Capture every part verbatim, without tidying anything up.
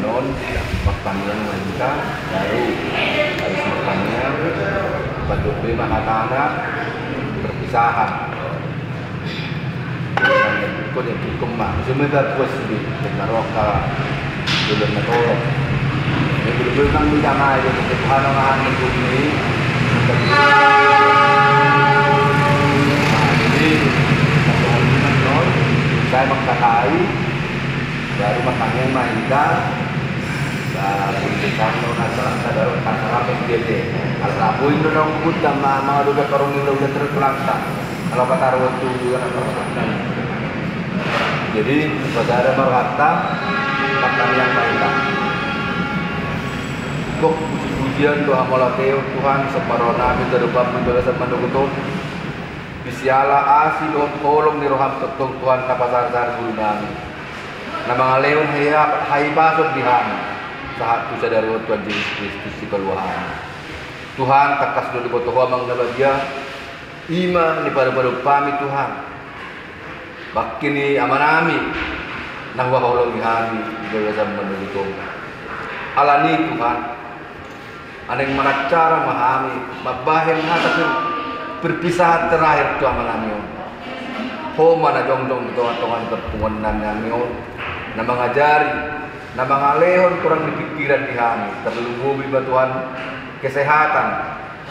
Non, martangiang ma hita, baru habis martangiang, baru be ma hatana perpisahan. Kau dia hukum ma, cuma bagus di, kita roka, belum motor. Ini belum, belum nang di kamar, jadi Tuhan orang ini. Jadi, saya mengkatai, baru makan yang main dah. Ba, bintang no na salangka daro, tak salangka dia je. Ala boi no na hukum dan ma, ma, udah karung, udah, udah terus pelangka. Kalau kata ruwet tu, udah na terus pelangka. Jadi, saudara marhata, makan yang main dah. Kok puji-pujian dohot hamauliateon Tuhan, separoh nami terdepan mendoa sama dogoto. Di siala asi dohot holong ni roham tongtong Tuhan, tapasarsar guru nami. Na mangalehon hahipason di hami, sahat tu sadari on Tuhan Jesus Kristus sipalua hami. Tuhan, tangkas do diboto Ho Amang na badia, i ma nipadopadophami Tuhan. Bangke ni amanami, na huhaholongi hami, di bagasan manurut Ho. Alani Tuhan, Alai maracara ma hami mambahen hata per-, perpisahan terakhir tu amanami on. Ho ma na jongjong di tongatonga ni parpunguan nami on, na mangajari, na mangalehon torang ni pikiran di hami, tarlumobi ma Tuhan kesehatan.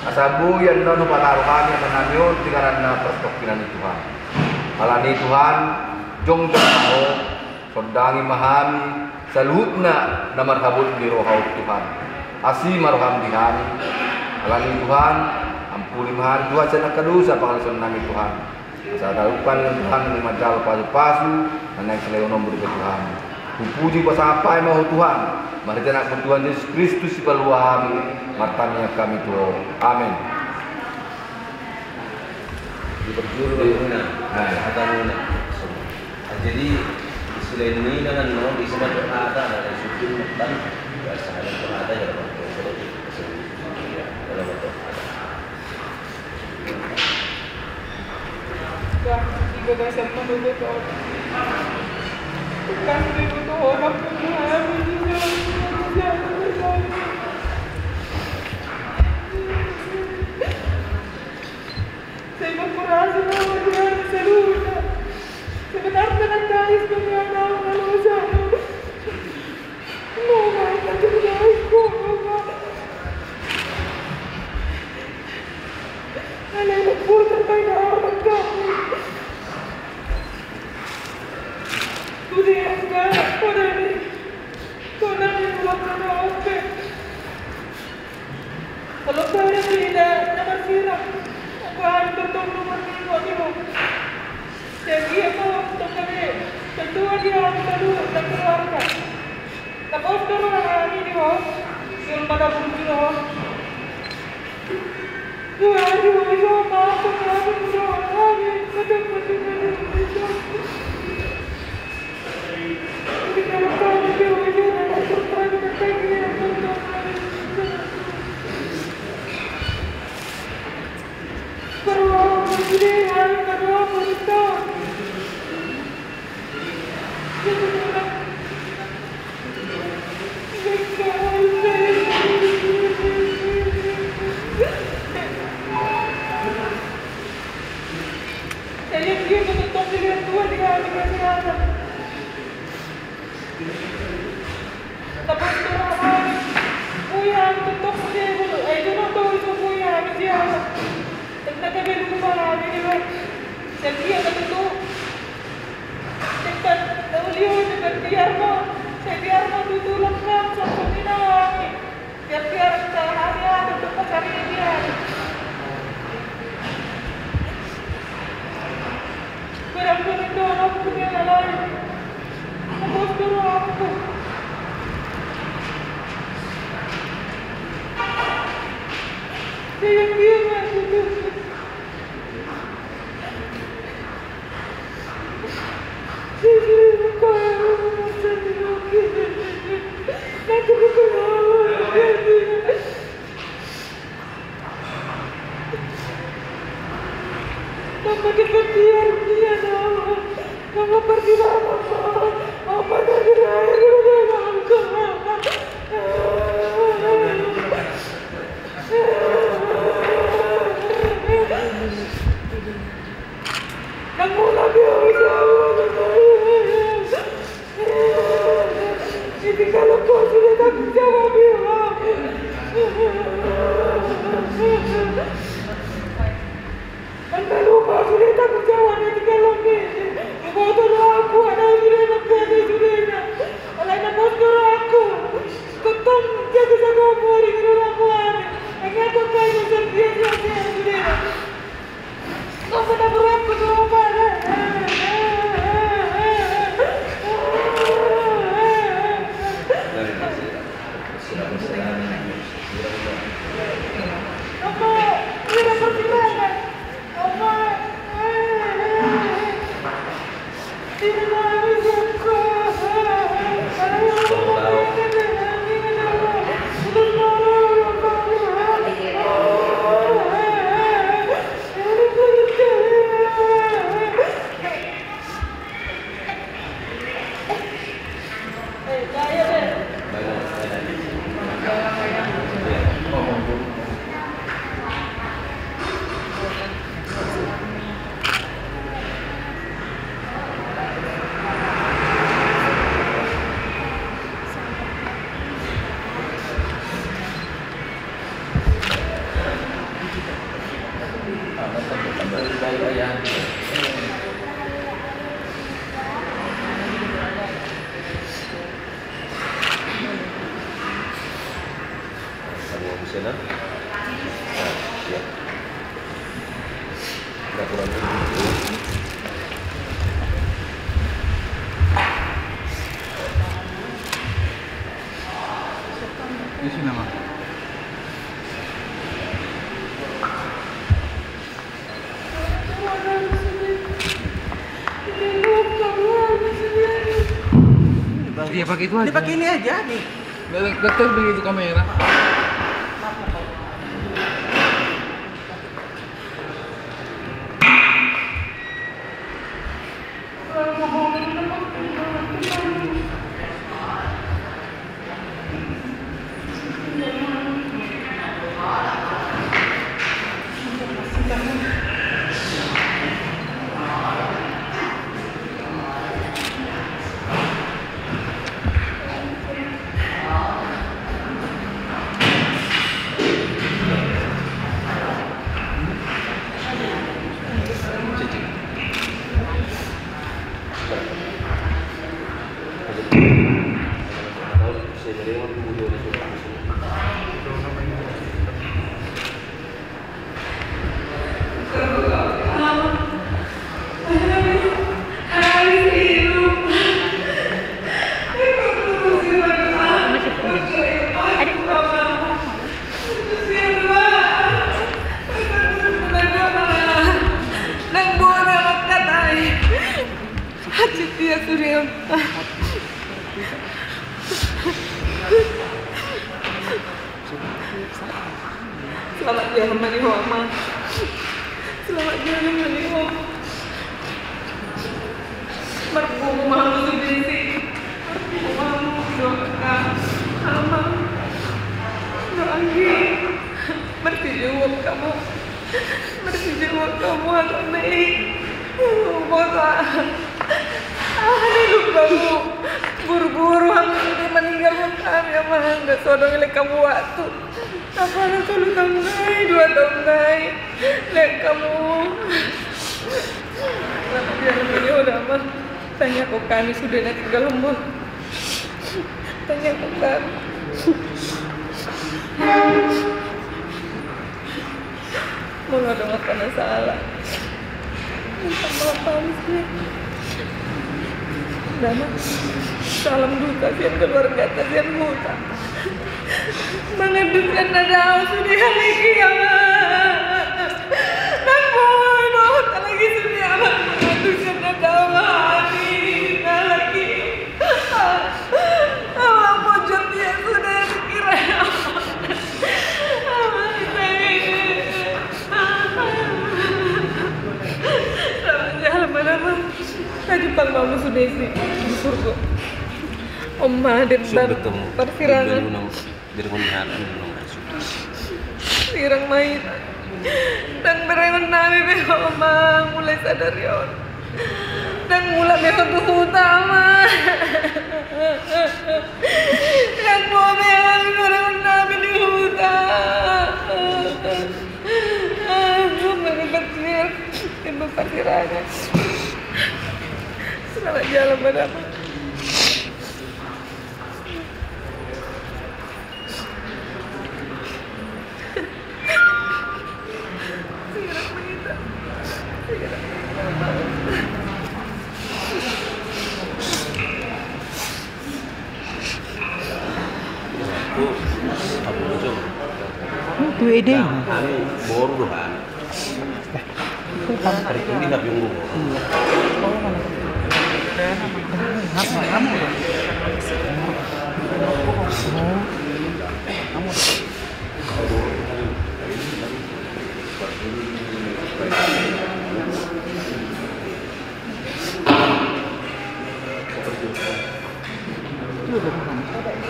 Asa boi annon hupataru hami amanami on di inganan na parsitongkinan i Tuhan. Alani Tuhan, jongjong ma Ho. Sondangi ma hami saluhutna na marhabot ni roha on Tuhan. Asi ma roham di hami. Alani Tuhan, ampuni ma hami Tuhan sian angka dosa pangalaosion nami Tuhan. Asa talup hami Tuhan, na manjalo pasupasu na naeng silehononmu dope Tuhan. Hupuji hupasahat ma Ho Tuhan. Marhite Anakmu Tuhan Jesus Kristus sipalua hami. Martangiang hami tu Ho. Amen. Di perjuru na. Nah. Kata na. Jadi, selain ni na, no, di sana ada, ada syuting, kan, biasa ada, ada, ya, ada. Wah, di bagasan menunggu kau. Bukan menunggu orang pun. Saya berkurang semua dia seluruhnya. Sebenarnya kan dari sebenarnya mau kalau saya mau main aja guys, kok mau. Anak putar main orang kau. Sudah enggak, sudah nih. Sudah nih, buat sana oke. Kalau saya tidak, tidak siram. Apa yang betul nomor lima ni Ho. Jadi apa waktu kami ketua dia lalu dan keluarga. Tapos dulu lah hari ni Ho. Yang pada bulu dulu Ho. Dua hari Ho, itu apa aku kami dulu hari. Macam macam hari Ho. Jadi dia betul-betul dilihat Tuhan di hati kasih anak. Tapos tu hami, boi hami tongtong di gulu, ai tu na boi tu boi hami di anak. Tangkas gabe lupa hami di anak. Sai dia ma tutu. Sai dia ma tutu lengkap, songon i na wangi. Tiap-tiap sahari ada untuk pasar ini dia. Barang pun itu orang punya lalai. Bos dulu aku. Dia yang dia ma tutu. Kamu bisa, nah? Nah, ya. Udah kurang. Ini sih nama. Iya, pakai itu aja. Dia pakai ini aja, nih. Betul begitu kamera. Nang bona mangkatai. Hansit dia sude on. Selamat jalan ma nian, Ama. Selamat jalan ma nian. Marpungu ma hamu sude, si. Marpungu ma hamu, dohot Ama. Dohot Anggi. Martijouon hamu. Martijouon hamu, Ama. Boha, aha na niluluan hamu? Buru-buru hamu sude maninggalhon hami, Ama, nunga so adong dilehon hamu waktu. Apala solu taon nai, dua taon nai dilehon hamu. Tangiangkon hami sude na tinggal, Ama. Tangiangkon hami. Molo adong hata na sala, minta maaf ma sude. Dama, salam duka sian keluargata sian huta. Mangan duka na dao sude halak i, Ama. Ndang boi do huta lagi sude, Ama. Mangan duka na dao, Ama. Halak i. Ama, pojok dia sude, kira. Ama, bisa. Ama, jangan marah, Ama. Tadi pang mama sude di surga. Oma, den, Sudah bertemu. Parsirangan. Dari mana? Dari mana? Sirang ma i. Ndang berengon nami be, Oma, mulai sadari on. Ndang mulak be ho tu huta, Oma. Ndang boi be hami berengon nami di huta. Mari berpikir, timbul parsirangan. Selamat jalan, Madama. Itu ide. Nah, anu, boru doang.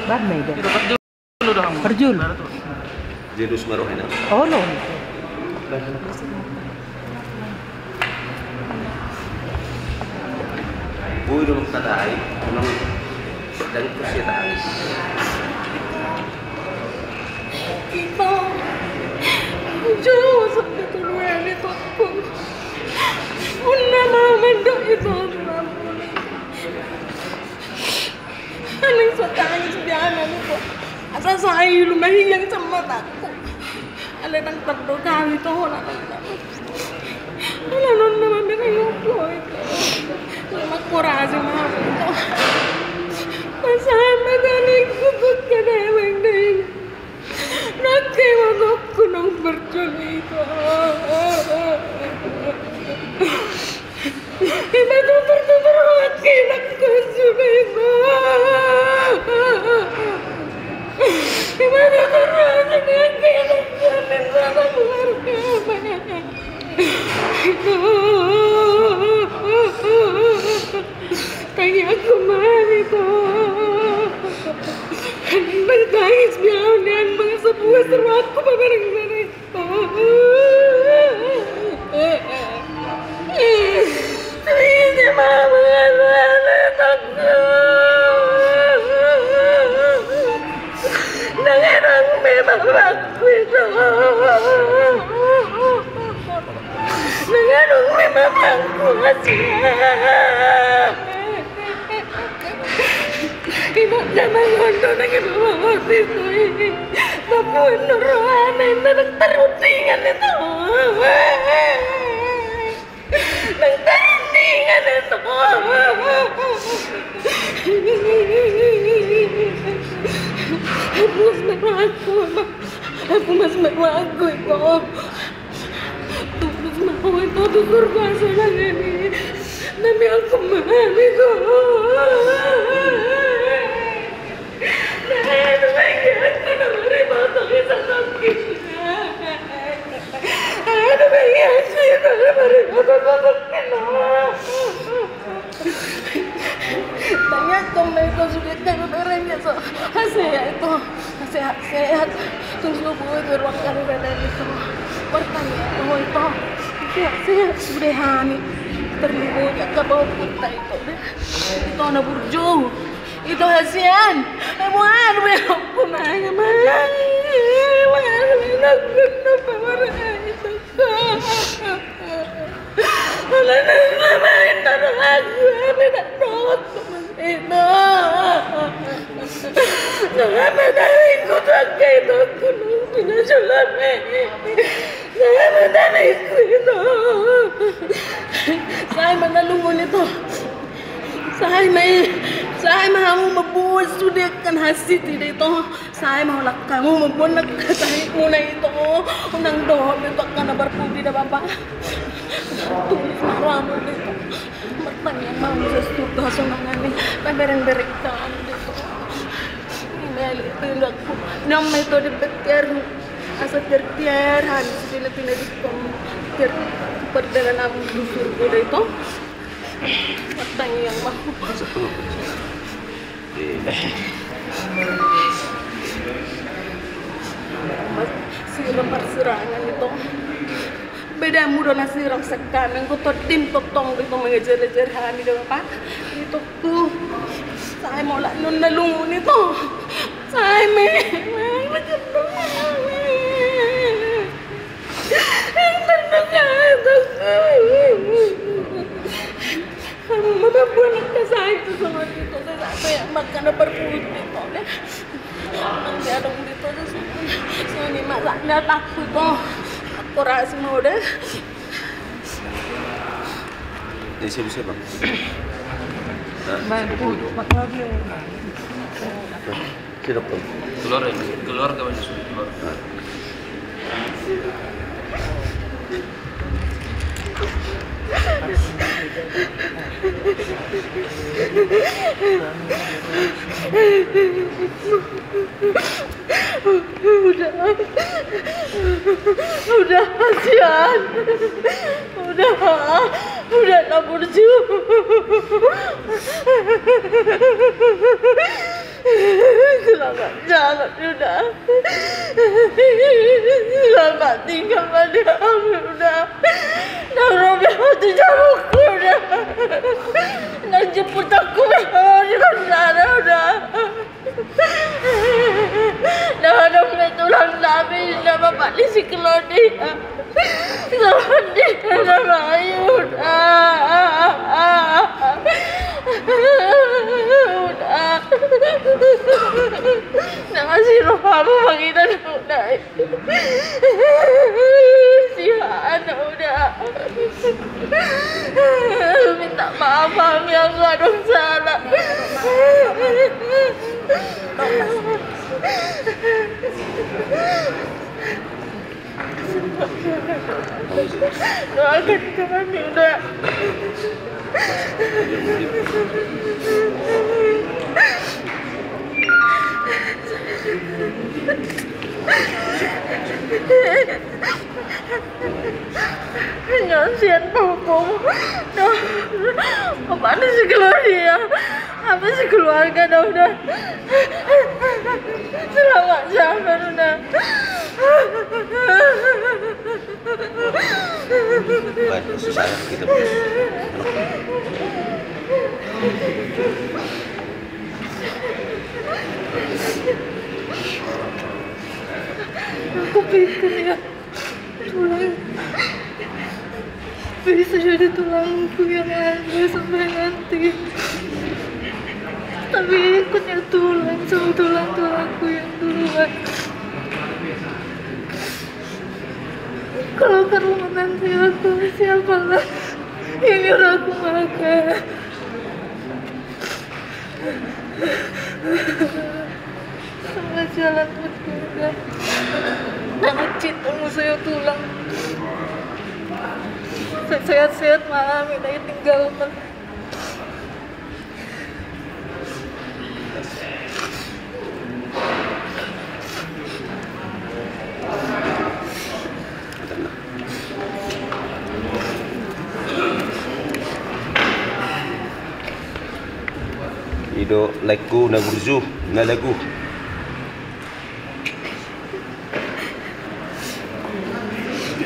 Bab na ida. Parjolo. Jedus ma rohana. Olo. Boi do mangkatai, memang sedang tersier tangis. Ito, jauh sampai keluar itu. Pun nama mandok itu. Aning so tangis bianan ko. Asa sai lumahiang sama takku. Ale nang terdo kami to hola nang. Hola non nama mena yoko itu. Lama korasi maaf itu. Masa mata ning kutuk kada bang dai. Nake magokku nang berjoli itu. Ima tutur-tutur haki nang kusuda ima. Ima tutur haki nang kusuda ima. Tangiangkon ma hami to. Nang tangis biau nian bangsa buas rohangku pabarang-barang. Ima jaman ondo nang ima mangoti sui. Mambuat rohana inna nang tarundingan itu. Nang tarundingan itu. Hapus ma rohangku, Ama. Hapus ma rohangku ito. Tolus ma ho ito tu surgo asa nangani. Nami aku mami ko. Nami aku mami ko. Nami aku mami ko. Tangiangkon ma ito sude, kabarengkon so hasea ito, hasea, hasea. Tung so boi beruang kali badan ito. Martangiang ma ho ito, hasea, hasea sude hami. Terlupa jaka bau kuta ito de. Ito na burju, ito hasian. Emo anu be aku nanya ma. Emo anu be aku nanya ma. Sae ma tangiangku tu angka itongku naung pinasulami. Sae ma tangiangku ito. Sae ma na lungun ito. Sae ma i. Sae ma hamu mamboan sude angka na hansit i da ito. Sae ma holan hamu mamboan angka sahitmuna ito. Unang dohot ito angka na marpudi da Bapa. Tulis ma rohamu da ito. Martangiang ma hamu sian surgo hasonangan i, pabereng-bereng hamu da ito. Ima ale pindakku. Nang ma ito di petiar. Asa tiar-tiar hami sude na pinadikkon. Tiar pardalananmu tu surgo da ito. Martangiang ma hamu. Sirang parsirangan ito. Bedamu do na sirang sian hami, anggo tondim tongtong do ito mangajar-ajar hami da Bapa. Itongku. Sae ma holan na lungun ito. Sae ma i. Hamu ma mamboan angka sahit tu songon i ito, sai sahat ma angka na parpudi ito. Nang dia adong di ito, songon i ma sahat ni atakku ito. Akorasi ma ito da. Jadi siapa, siapa? Nah, bantu, siapa? Pak Claudio. Si dokter. Keluar ya, keluar kawan, sudah keluar. Uda. Uda, kasihan. Uda. Uda, na burju. Selamat jalan, Uda. Selamat tinggal pada kami, Uda. Nang ro be ho tu jabu, Uda. Nang jemput aku be ho di bandara, Uda. Nang adong be tulang nami, Uda, bapak ni si Claudia. Songon dia na bayu, Uda. Uda. Na asi rohamu mangido, Uda. Sian, Uda. Minta maaf hami anggo adong sala. Doakan kami, Uda. Nyawa sian pahupung. Dohot bapak ni si Claudia. Hape sekeluarga da, Uda. Selamat jalan, Uda. Baik, susah ya kita. Aku pikir ya, tulang. Bisa jadi tulangku yang ada sampai nanti. Tapi ikutnya tulang sama tulang-tulangku yang duluan. Kalau ke rumah nanti aku, siapa lah yang nyuruh aku makan? Selamat jalan, Bunda. Sangat cinta sama saya, tulang. Sehat-sehat, Mama, minta tinggal, Mama. I do laengku na burju, na lagu.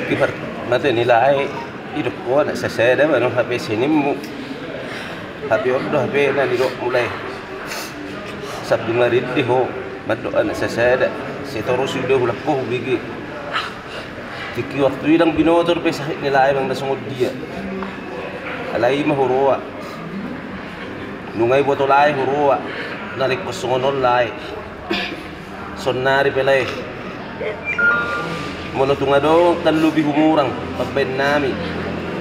Di par-, mate ni lae, didok ho anak sasada ma, no, hape sinimmu. Hape on do, hape na nidok mulai. Sabtu maridi ho, mandok anak sasada. Sai torus sude hulak ho hubege. Tingki waktu i ndang binoto dope sahit ni lae manang na songon dia. Alai i ma huroha. Nunga diboto lae huroa na ingkon songon on lae. Saonnari pe lae, molo tung adong angka na lobi humurang pambaen nami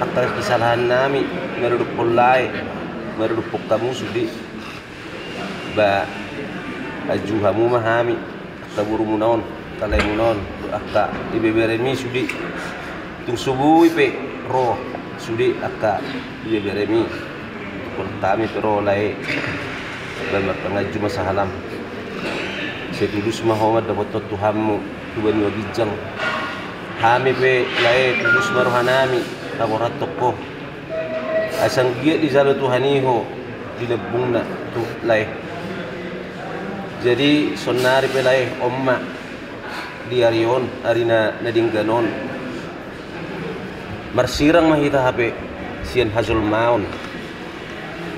angka kesalahan nami, marudukkon lae, marudukkon hamu sude, ba anju hamu ma hami, angka borumuna on, angka laemuna on, angka ibeberemi sude. Tung so boi pe ro sude angka ibeberemi, tung hami pe ro lae, ba marpanganju ma sahalam. Sai tulus ma ho mandapothon Tuhanmu tu banua ginjang. Hami pe lae tulus ma rohanami, laborhat tongko. Asa anggiat dijalo Tuhan i ho di lambungna tu lae. Jadi saonnari pe lae, on ma di ari on, ari na, na denggan on, marsirang ma hita hape sian hajolmaon.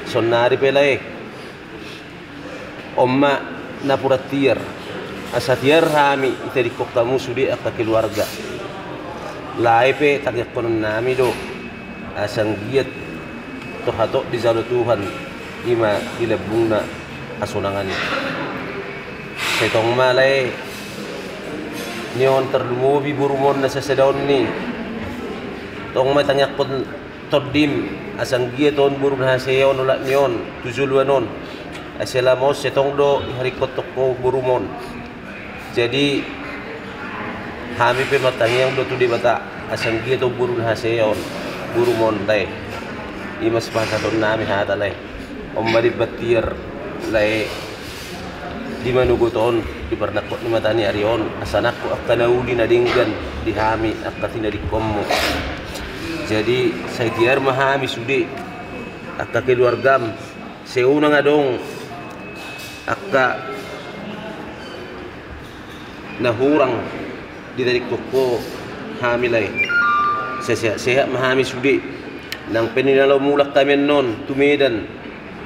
Saonnari pe lae, on ma napuran tiar, asa tiar hami ditadingkon hamu sude angka keluarga. Lae pe tangiangkononnami do, asa anggiat torhatop dijalo Tuhan i ma di lambungna hasonangan i. Sai tong ma lae, ni on tarlumobi borumon na sasada on ni, tong ma tangiangkon tondim, asa anggiat on boru na hasea on olat ni on tu joloan on. Asa lam on sai tong do diharingkon tongko borumon. Jadi hami pe martangiang do tu Debata, asa anggiat on boru na hasea on borumon lae. I ma sipasahatonnami hata lae. On ma di batiar lae, di manogot on, di parnangkok ni mata ni ari on, asa nangkok angka na uli na denggan di hami angka tinadingkonmu. Jadi sai tiar ma hami sude angka keluargam, sai unang adong angka na hurang ditadingkon ho hami lae. Sai sehat-sehat ma hami sude. Nang pe ninna laho mulak hami annon tu Medan,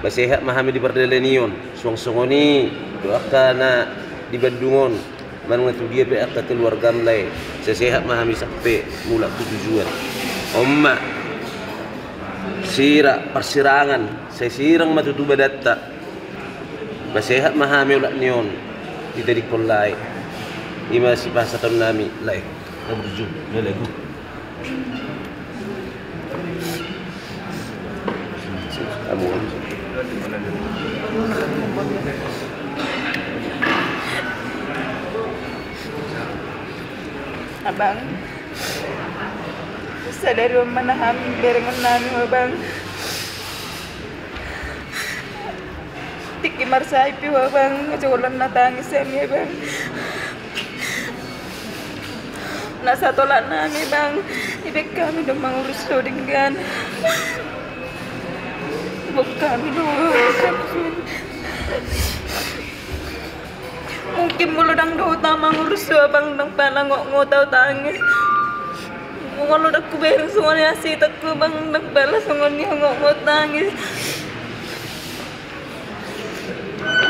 ba sehat ma hami di pardalanan i on. Suang songon i do angka na di Bandung on, manang na tu dia pe angka keluargam lae. Sai sehat ma hami sampe mulak tu tujuan. On ma sira parsirangan, sai sirang ma tutu badanta. Ba sehat ma hami olat ni on ditadingkon lae. I ma sipasahatonnami lae. Na burju, na lagu. Amu. Abang, sadari on ma na hami berengon nami, Abang. Tingki marsahit pe ho, Abang, asa holan na tangis hami, Abang. Na satolat nami, Bang, dibaen hami do mangurus ho denggan. Dibaen hami do. Mungkin molo ndang dohot ahu mangurus ho, Abang, ndang pala ngot-ngot ahu tangis. Molo ndang hubereng songon i hasahatan ho, Bang, ndang pala songon i ngot-ngot tangis.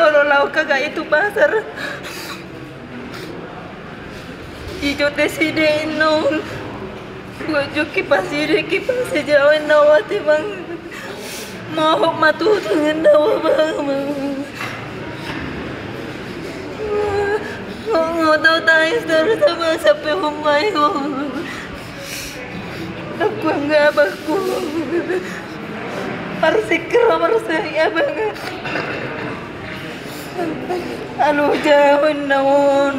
Molo laho hagai tu pasar, dijou hami sude, inong. Buat jo kipas i, kipas i jawen na wati, Bang. Mohop ma tutu, inong, Bang. Ngot-ngot ahu tangis torus, Abang, sampe humbani ho. Aku angga abangku. Marsingkir, marsingkir, Abang. Alu jawen na on.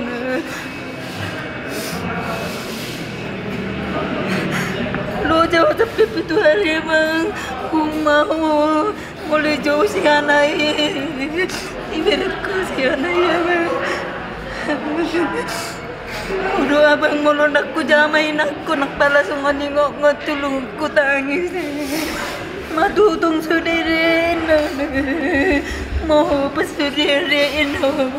Alu jawen sampe pitu hari, Bang. Humbani ho. Molo dijou sian ahu i, iberengku sian ahu i, Abang. Udu, Abang, molo ndang hujama inangku, ndang pala songon i ngot-ngot, tulung, hutangis. Matutung sude, inong. Mohop sude, inong.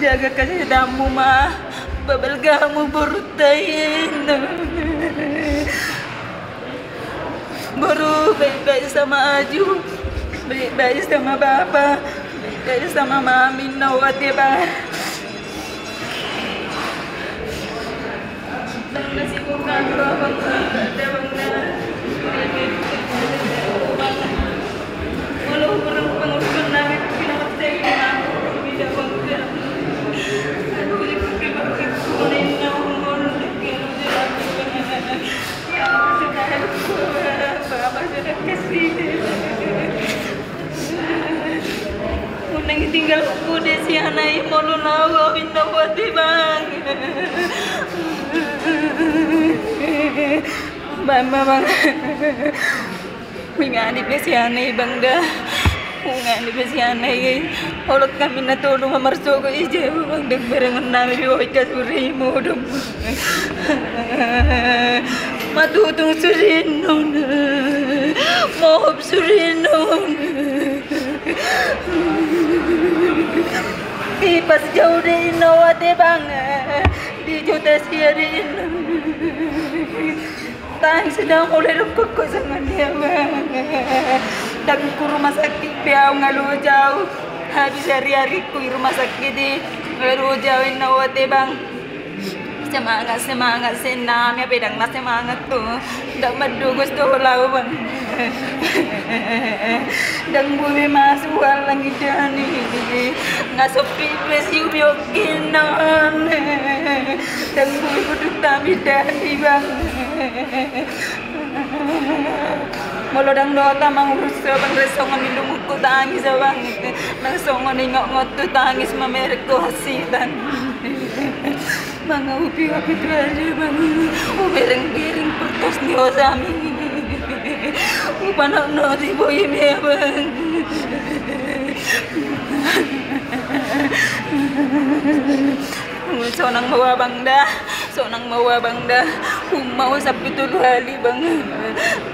Jaga kesehatanmu ma, pabalga hamu borunta, inong. Boru, baik-baik sama aju, baik-baik sama bapa, baik-baik sama mami, na wati, Bang. Ndang na sibuk nanggo, Bang. Inna wati bang. Bang, bang, bang. Huingan di besian i bang da. Huingan di besian i. Holong hami na tolu ma marsogot i, jea bang da, berengon nami di boi kasuri modom. Matutung surinona. Mohop surinona. Ipas jau di inna wati bang. Di juta sia di inna. Tangis dang mulai dongkon ko songon dia bang. Dang ku rumah sakit be au nga lo jau. Habis hari-hariku di rumah sakit i. Nga lo jau inna wati bang. Semangat, semangat, senam ya, pedang na semangat tu. Ndak mandogos do lau bang. Dang boi be masual langit dani. Nga sopi be siu biokinan. Dang boi be dutami dani bang. Molo dang dohot amang urus bang, songon i lungunku tangis bang. Nang songon i ngot-ngot tu tangis mamereng hasitan. Manga upi-upi tu ale bang. Ubereng-bereng pertos ni hosami. Upanok no di boi mea bang. Sonang ma ua bang da. Sonang ma ua bang da. Umma usapi tolu hali bang.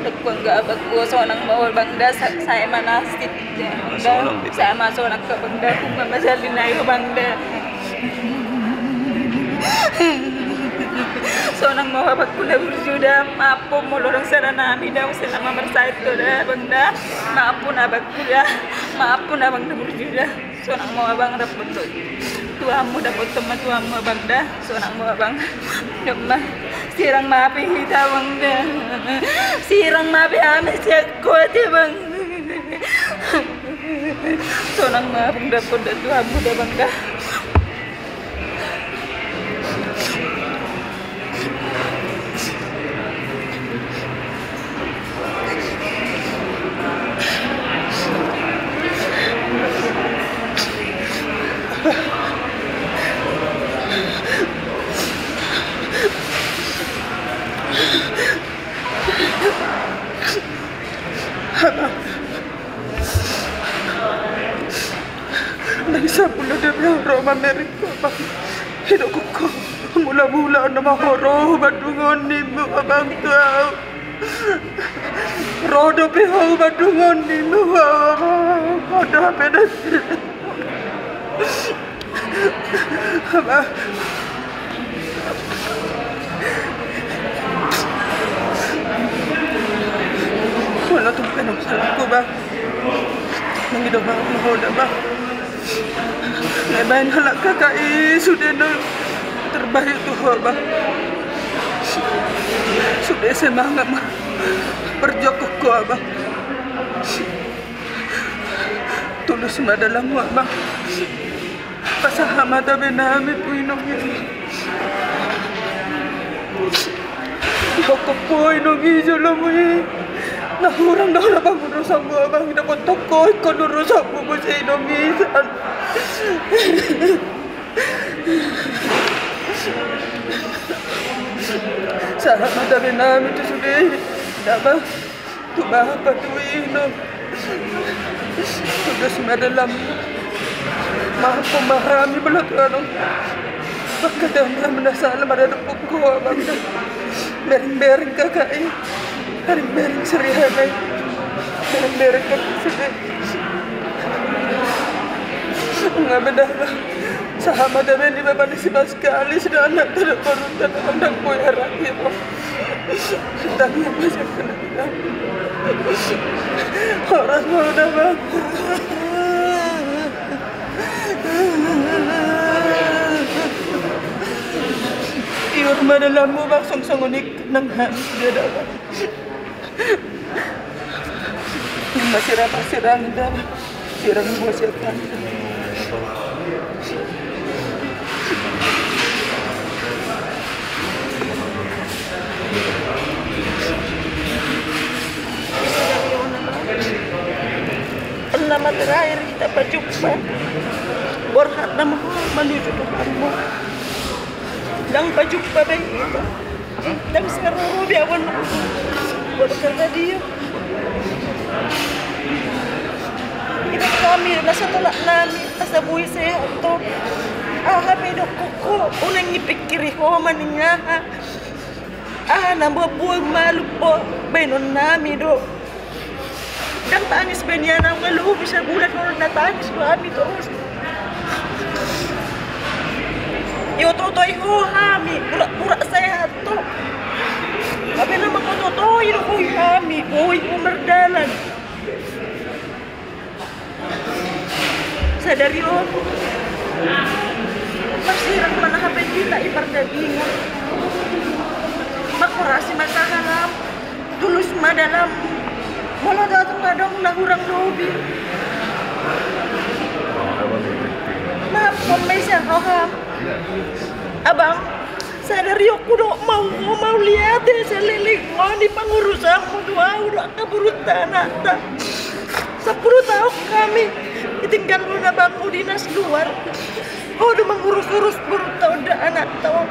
Dakkuan ga abangku, sonang ma ua bang da. Sa-, sae ma nasib. Sae ma sonang ka bang da. Umma ma sali na io bang da. Sonang ma ua abangku na burju da. Maap molo dang sala nami da. Use nama marsahit do da bang da. Maap abangku da. Maap abang na burju da. Sonang ma ua bang, dapot do tuamu, dapot ma tuamu abang da. Sonang ma ua bang. Dapot ma. Sirang ma be hita bang da. Sirang ma be hami sian kuat ya bang. Sonang ma bang, dapot do tuamu da bang da. Nai sampulu dua belas ro mamereng ho bang. Ido kuko mula-mula on nama ho ro bandungon nimu abang tu au. Ro dope ho bandungon nimu abang. Ada apa dah? Abang. Molo tung pe nunga salahku bang. Nang ido bang, molo da bang. Nai baen halak kakak i sude nunga terbaik tu ho bang. Sude semangat ma. Perjuang kuko bang. Tulus ma dalanmu bang. Pasahat ma tabe nami tu inong i. Dihophop ho inong i jolomu i. Na hurang do na pangurusanmu abang, dapot toko ingkon urusanmu muse inong i. Sahat ma tabe nami tu sude i. Dah bang. Tu bapa tu inong. Tudos ma dalanmu. Maaf ma hami molo tu adong. Mangkatahon hami na sala maradophon ho abang da. Bereng-bereng kakak i. Bereng-bereng sariana i. Bereng-bereng kakak sude. Nga benar. Sahat ma tabe ni bapa ni si Bas. Kalis na anak tadok borunta na mandang boy araki mo. Tapi apa sih kena kita? Horas mo da bang. Iur ma dalanmu bang, song songon i nang hami sude da bang. Ima sirang sirang da. Sirang buah setan. Pertama terakhir kita berjumpa. Borhat nama ho manuju Tuhanmu. Ndang pajumpa be hita. Ndang sai ro be awan. Borhat na dia. Ido hami na satolap nami asa boi sehat to. Aha pe dok koko unang dipikiri ho maning aha. Aha na mambuat malu po baenon nami do. Ndang tangis be nian au, nga lobi sabulan on na tangis do hami torus. Iototoi ho hami pura-pura sehat to. Tapi na mangototoi do ho hami boi ho mardalan. Sadari on marsirang ma na hape hita i pardagingon. Mangkorasi ma sahalam. Tulus ma dalam. Molo tung adong na hurang lobi, maafhon ma i sian roham. Abang, sadari on hudok ma ho mauliate saleleng on di pangurusanmu tu au dohot angka borunta anakta. Sampulu taon hami ditinggal ho abangmu dinas luar. Ho do mangurus-urus borunta on dohot anakta on.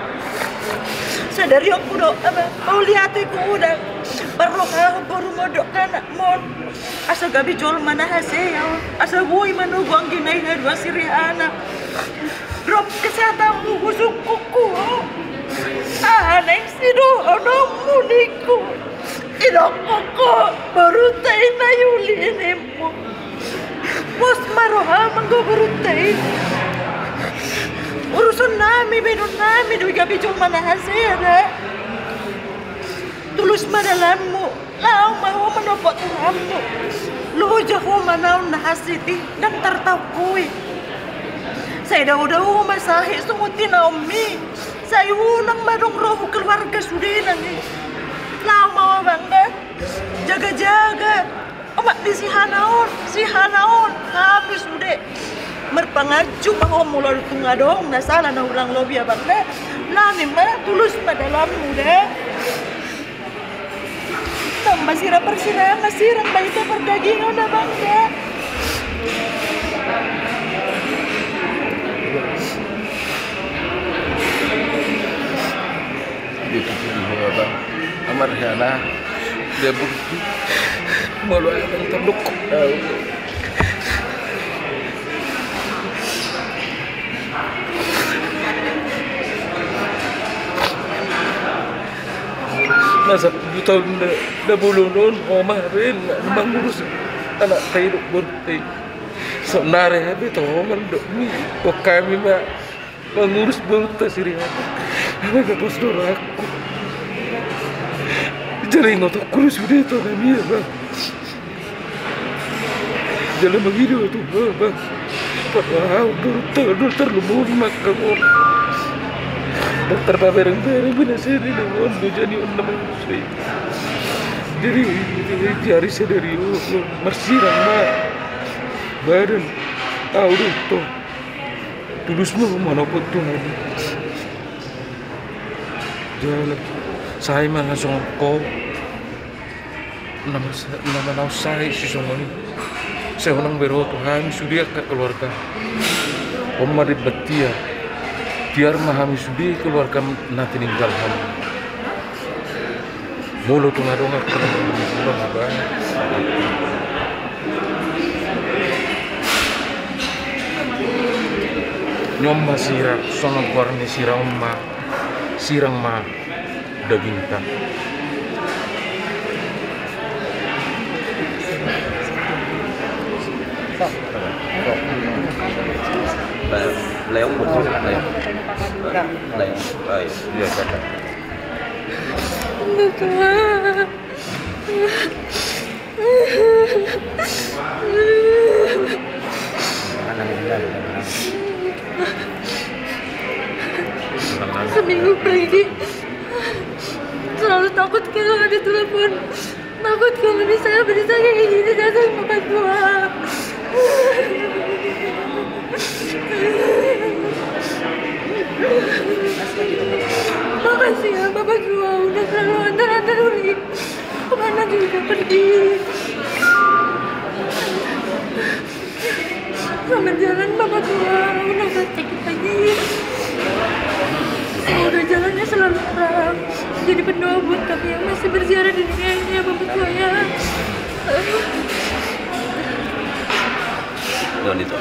Sadari on hudok abang, mauliate godang. Parrohahon borumon dohot anakmon. Asa gabe jolma na hasea on. Asa boi manogu anggi na i haduan si Rihana. Rap kesehatanmu husungkun ho. Aha naeng sidohononmu ningku. Idokkon ho borunta i na uli i nimmu. Pos ma roham anggo borunta i. Uruson nami baenon nami do i gabe jolma na hasea da. Tulus ma dalanmu. Laho ma ho manopot rohammu. Loja ho manaon na hansit i, ndang tartaon ho i. Sai dao-dao ma sahe songon tinaonmi. Sai unang ma adong roha keluarga sude nang i. Laho ma ho abang da. Jaga-jaga. Omak di sihana on, sihana on. Hami sude. Marpanganju ma ho molo tung adong na sala na hurang lobi abang da. Nami ma tulus ma dalanmu da. Tamba sirang parsirang, sirang baita pardagingon na bangga. Dia tutup di bawah bang. Amar hana. Dia bukti. Malu abang tanduk. Na sampulu taon na, na bolon on, ho ma hape na mangurus anakta i dohot borunta i. Saonari hape toho mandok mi, ho hami ma mangurus borunta si Rihana. Ala na pos do rohangku. Jala ingotonku do sude tonami, abang. Jala mangido tu ho, bang. Papa, au, dokter, dokter, lu mau makan, bang. Dokter, pabereng-bereng, bina seri, lu mau, lu jadi, lu mau, seri. Jadi, jadi sadari on, marsirang ma badan. Au, dokter. Tulus ma manopot Tuhan. Jala, sai ma na songon ho. Na mas-, na manaon sae sisongon i. Sai unang be ro tu hami sude angka keluarga. On ma dibaen tiar. Tiar ma hami sude keluarga na tininggal hami. Molo tung adong angka na mangurus, on ma sirang, songon goar ni sirang on ma, sirang ma dagingta. Leong betul, leong. Leong. Baik, iya, silakan. Seminggu pergi, selalu takut kehilangan di telepon. Takut kalau misalnya berisanya kayak gini, saya sama Pak Tua. Makasih ya, Bapak Tua, udah selalu antar-antar Uri kemana juga pergi. Selamat jalan Bapak Tua, udah gak sakit lagi. Semoga jalannya selalu terang. Jadi pendoa buat kami yang masih berziarah di dunia ini ya Bapak Tua ya. Jangan itu.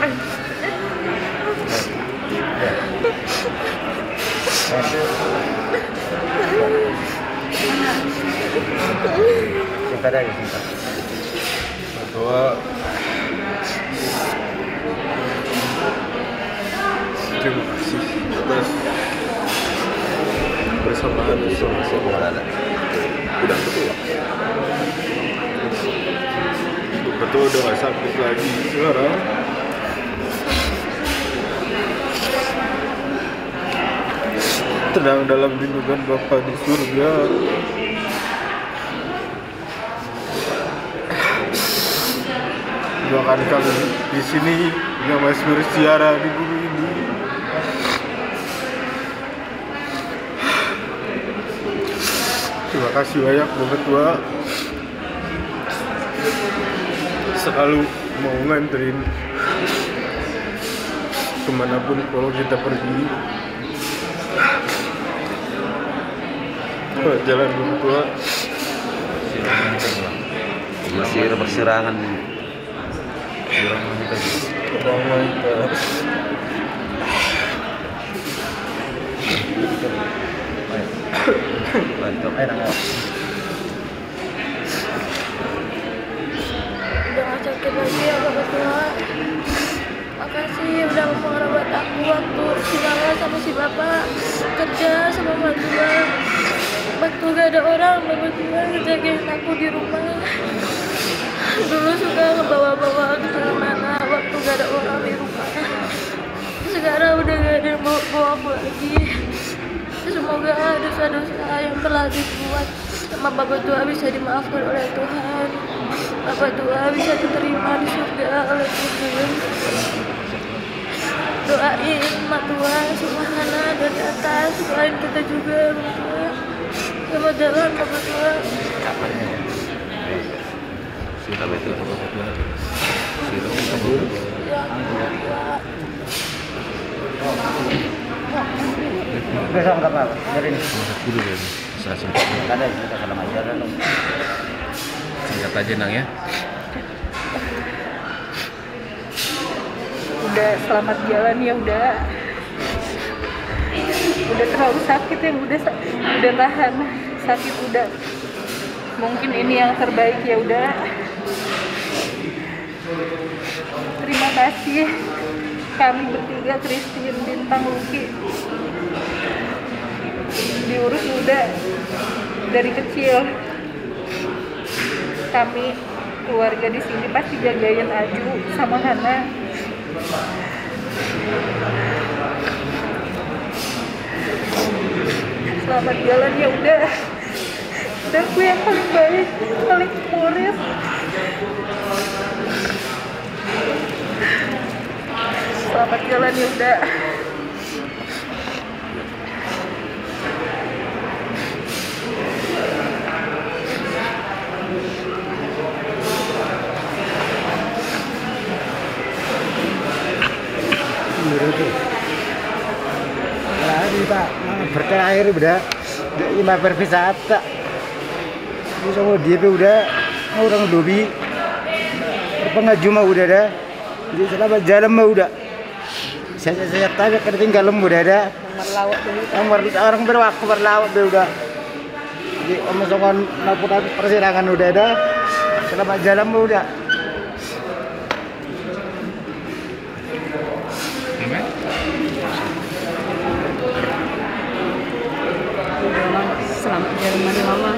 Singkat aja, singkat. Bapak Tua, terima kasih atas kebersamaan bersama. Udah, betul. Bapak Tua udah gak sakit lagi sekarang. Tenang dalam lindungan Bapa di surga. Doakan kami di sini yang masih berziarah di bumi ini. Terima kasih banyak, Bapak Tua. Selalu mau nganterin kemanapun kalau kita pergi. Jalan Bapak Tua. Masih ada persirangan. Mantap. Udah gak sakit lagi ya Bapak Tua. Makasih udah mau ngerawat aku waktu si Mama sama si Bapak kerja sama Madura. Waktu gak ada orang, Bapak Tua ngejagain aku di rumah. Dulu suka ngebawa-bawa ke mana waktu gak ada orang di rumah. Sekarang udah gak ada yang bawa, bawa aku lagi. Semoga dosa-dosa yang telah dibuat sama Bapak Tua bisa dimaafkan oleh Tuhan. Bapak Tua bisa diterima di surga oleh Tuhan. Doain Mak Tua sama Hana dari atas, doain kita juga, Bapak Tua. Selamat jalan, Bapak Tua. Udah, sama, nggak apa-apa. Biarin. Sepuluh ya. Saya singkat. Nggak ada, kita salam aja dah, dong. Singkat aja, Nang, ya. Udah, selamat jalan ya, udah. Udah terlalu sakit ya, udah sa-, udah tahan sakit, udah. Mungkin ini yang terbaik ya, udah. Terima kasih. Kami bertiga, Christine, Bintang, Lucky, diurus Uda dari kecil. Kami keluarga di sini pasti jagain Aju sama Hana. Selamat jalan ya, Uda. Uda, aku yang paling baik, paling humoris. Selamat jalan ya, Uda. Jadi, Pak, berterakhir, Uda. Ima perpisata. Bisa mau dia pe, Uda. Orang dobi. Pengaji ma, Uda, da. Jadi selamat jalan ma, Uda. Sehat-sehat, tapi kada tinggal, Uda, da. Orang berlawak be, Uda. Jadi, om songon na putar persidangan, Uda, da. Selamat jalan ma, Uda. Selamat jalan ma, Mama.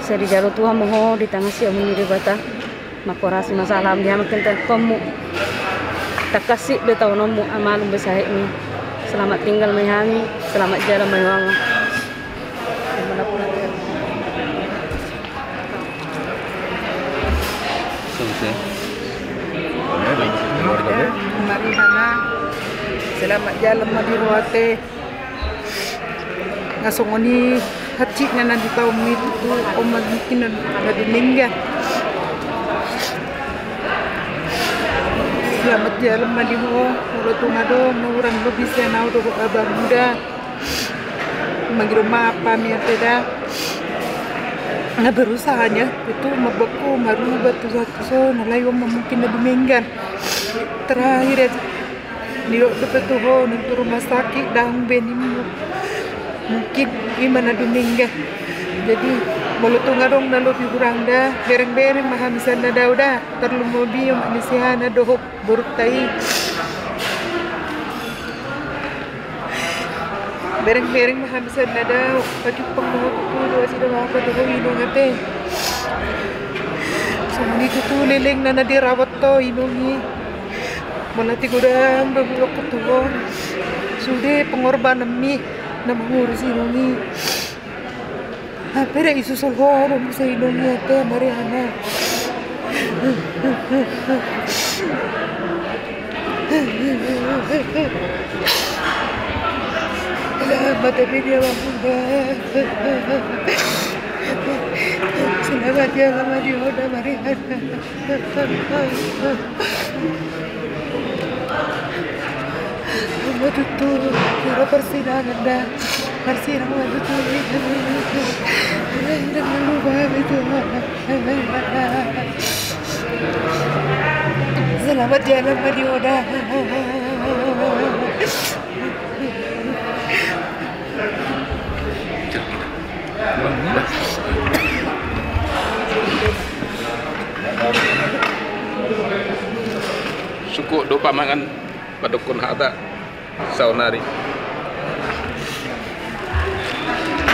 Sai dijalo Tuhan ma ho di tangan siamun ni Debata. Mangkorasi masalah di hamu, kentengkonmu. Tangkas be taononmu, malum be sahitmi. Selamat tinggal ma hami, selamat jalan ma, Mama. Sukses. Mari, Hana. Selamat jalan ma di rohate. Nga songon i hansitna na di taonmi tu, tu on ma mungkin na dumenggan. Selamat jalan ma di ho, molo tung adong na hurang lobi sian au dohot abangmu da. Mangido maaf hami ate da. Na berusaha nian au tu mamboan ho marubah tu sahat tu son, alai on ma mungkin na dumenggan. Terakhir ya, nidok dope tu ho nang tu rumah sakit, ndang be ninmu. Mungkin i ma na dumenggan. Jadi molo tung adong na lobi hurang da, bereng-bereng ma hami sian na dao da. Tarlumobi on ma ni si Hana dohot borunta i. Bereng-bereng ma hami sian na dao, pajumpang ma ho tu ho, asi da ma ho tu ho inong ate. Songon i tutu lelengna na dirawat ho inong i. Molo ate godang do dohot ho tu ho, sude pengorbananmi na mangurus inong i. Hape da isusul ho do muse inong i ate, Mariana. Selamat ya, Bini, abang. Selamat ya, lama di ho da, Mariana. Ama tutu, jala parsirangan da. Parsirangan ma tutu. Ndang na lupa itu. Selamat jalan ma di ho da. Sungkun do pamangan padokkon hata saonari.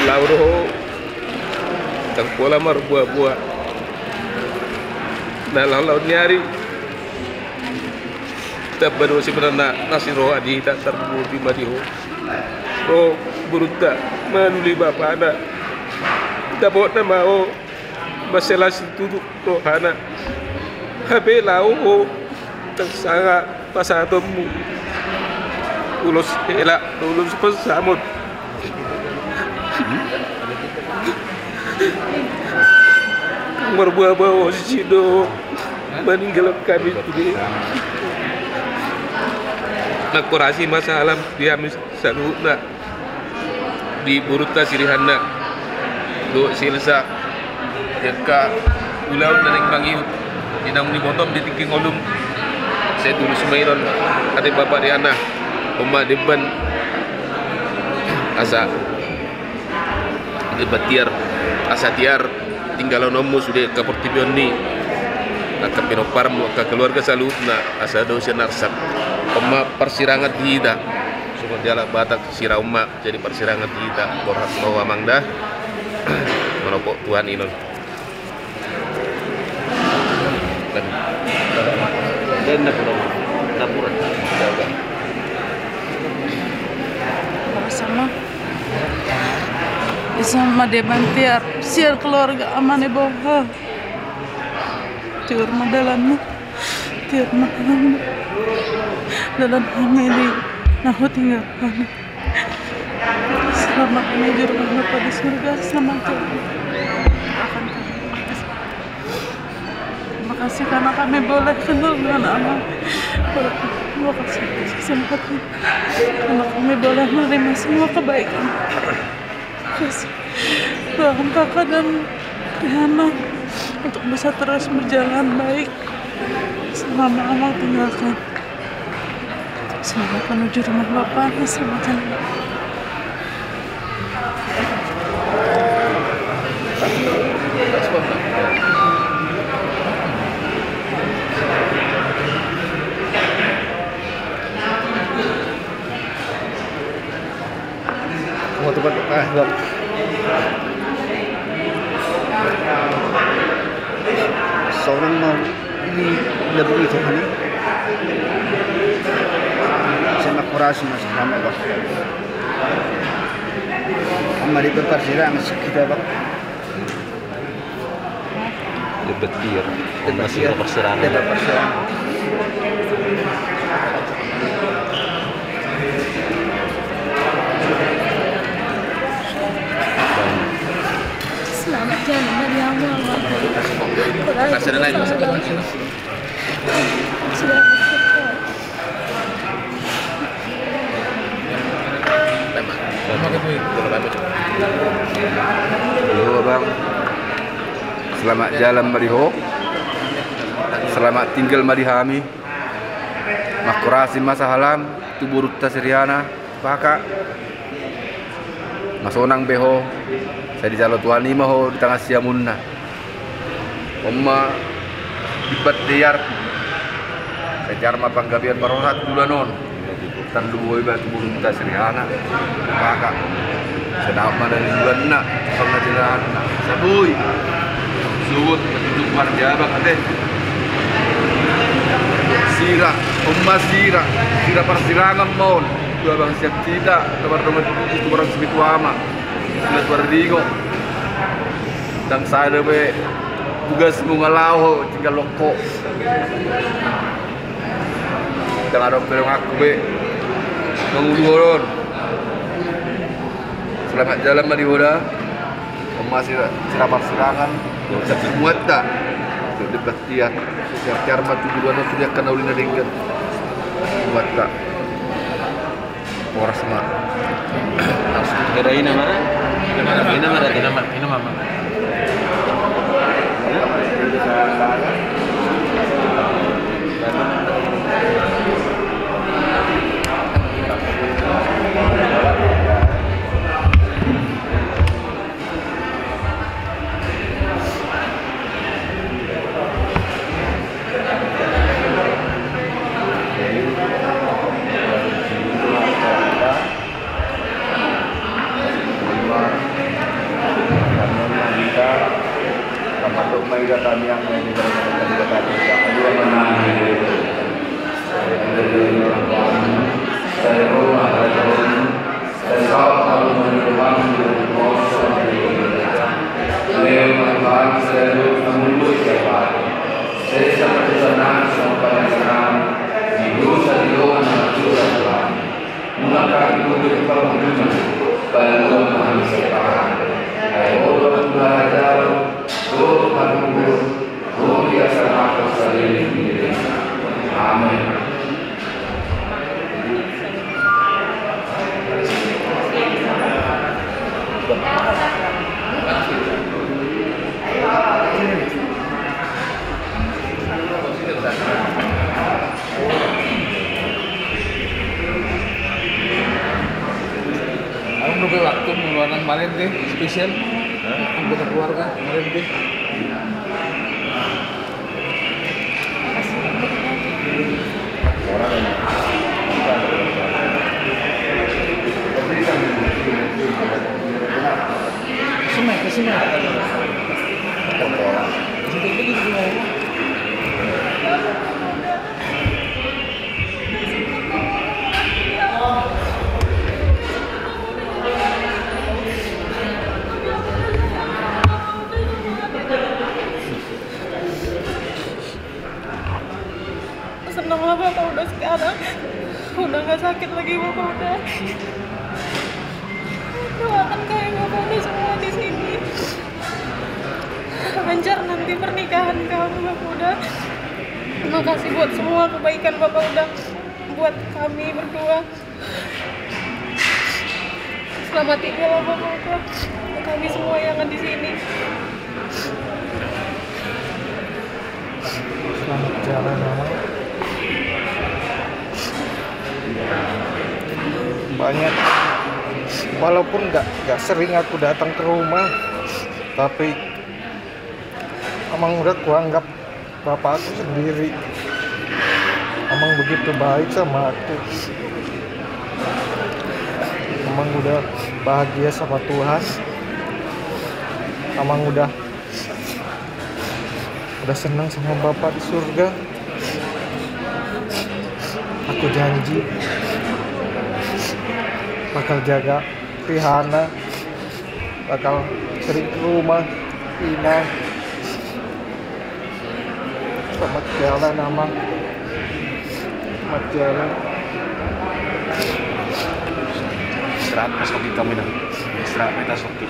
Laho do ho, ndang pola marboaboa. Na laho-laho ni ari tamba do sebenarna na siroha di hita, tarlumobi ma di ho. O borunta, manuli bapana. Dapotna ma ho mansai las situtu rohana. Hape laho ho ndang sanga pasahatonmu ulos hela, ulos pansamot. Marboaboa ho sisi do maninggalhon hami sude. Nangkorasi ma salam di hami saluhutna, di borunta si Rihanna dohot si Elsa, di angka ulaon na naeng mangihut di naung nibotom di tingki ngolum. Sai tulus ma i on ate bapa Rihanna, on ma demban asa demban tiar, asa tiar tinggalhononmu sude angka portibi on ni angka pinomparmu, angka keluarga saluhutna, asa dao sian arsak. On ma parsirangan di hita. Songon halak Batak, sira on ma jadi parsirangan di hita. Borhat ma ho amang da. Manopot Tuhan i non. Dan, dan na pura, na pura. Sama, sama demban tiar sian keluarga ama ni boha. Tiur ma dalanmu, tiur ma dalanmu. Dalan hami di na hutinggalhon. Selamat menuju rumah Bapa di surga, selamat jalan. Akan kami. Terima kasih karena kami boleh kenal dengan Ama. Terima kasih atas kesempatan karena kami boleh menerima semua kebaikan. Terima kasih. Doakan kakak dan Rihanna untuk bisa terus berjalan baik selama Ama tinggalkan. Selamat menuju rumah Bapa, selamat jalan. Saonari ma i, na boi Tuhan i. Sai manghorasi ma sahami, Bang. Ama di parsirangan, sakit, Bang. Debat tiar. Debat tiar. Parsirangan. Debat parsirangan. Selamat jalan dari awal. Sudah. Di ho, Abang. Selamat jalan ma di ho. Selamat tinggal ma di hami. Mangkorasi ma sahalam tu borunta si Riana, Paka. Masonang be ho. Sai dijalo Tuhan i ma ho di tangan siamunna. On ma imbahan tiar. Sai tiar ma panggabean parhorasan tu joloan on. Tarlumobi ma tu borunta si Riana, Paka. Sai dapot ma na niluluanna, pangadilanna. Saboi. Suhut, tuk marjabu ate. Sira, on ma sira, sira parsirangan ma on. Tu abang sian hita, tu mardongan tubu, tu barang sipitu ama. Sira tu Arringo. Ndang sada be tugasmu nga laho, tinggal loko. Ndang adong pe donganku be manguluhon. Selamat jalan ma di ho da. On ma sira, sira parsirangan. Muatta. Di bagian tiar. Tiar, tiar ma tu joloan on tu angka na uli na denggan. Muatta. Horas ma. Hera ina ma. Ina ma, ina ma, ina ma. Amen. Adong dope waktu molo nang Malende spesial. Hah? Anggota keluarga Malende. Senanglah Bapak udah sekarang. Udah nggak sakit lagi, Bapak udah. Doakan kami, Bapak udah, semua di sini. Lancar nanti pernikahan kami, Bapak udah. Terima kasih buat semua kebaikan Bapak udah buat kami berdua. Selamat tinggal, Bapak, untuk kami semua yang ada di sini. Selamat jalan, Mama. Banyak, walaupun nggak, nggak sering aku datang ke rumah, tapi Amang udah kuanggap bapakku sendiri. Amang begitu baik sama aku. Amang udah bahagia sama Tuhan. Amang udah, udah senang sama Bapak di surga. Aku janji bakal jaga Riana, bakal sering ke rumah Ina. Selamat jalan, Amang. Selamat jalan. Istirahat, Mas Oki, kami dah. Istirahat, kita Oki.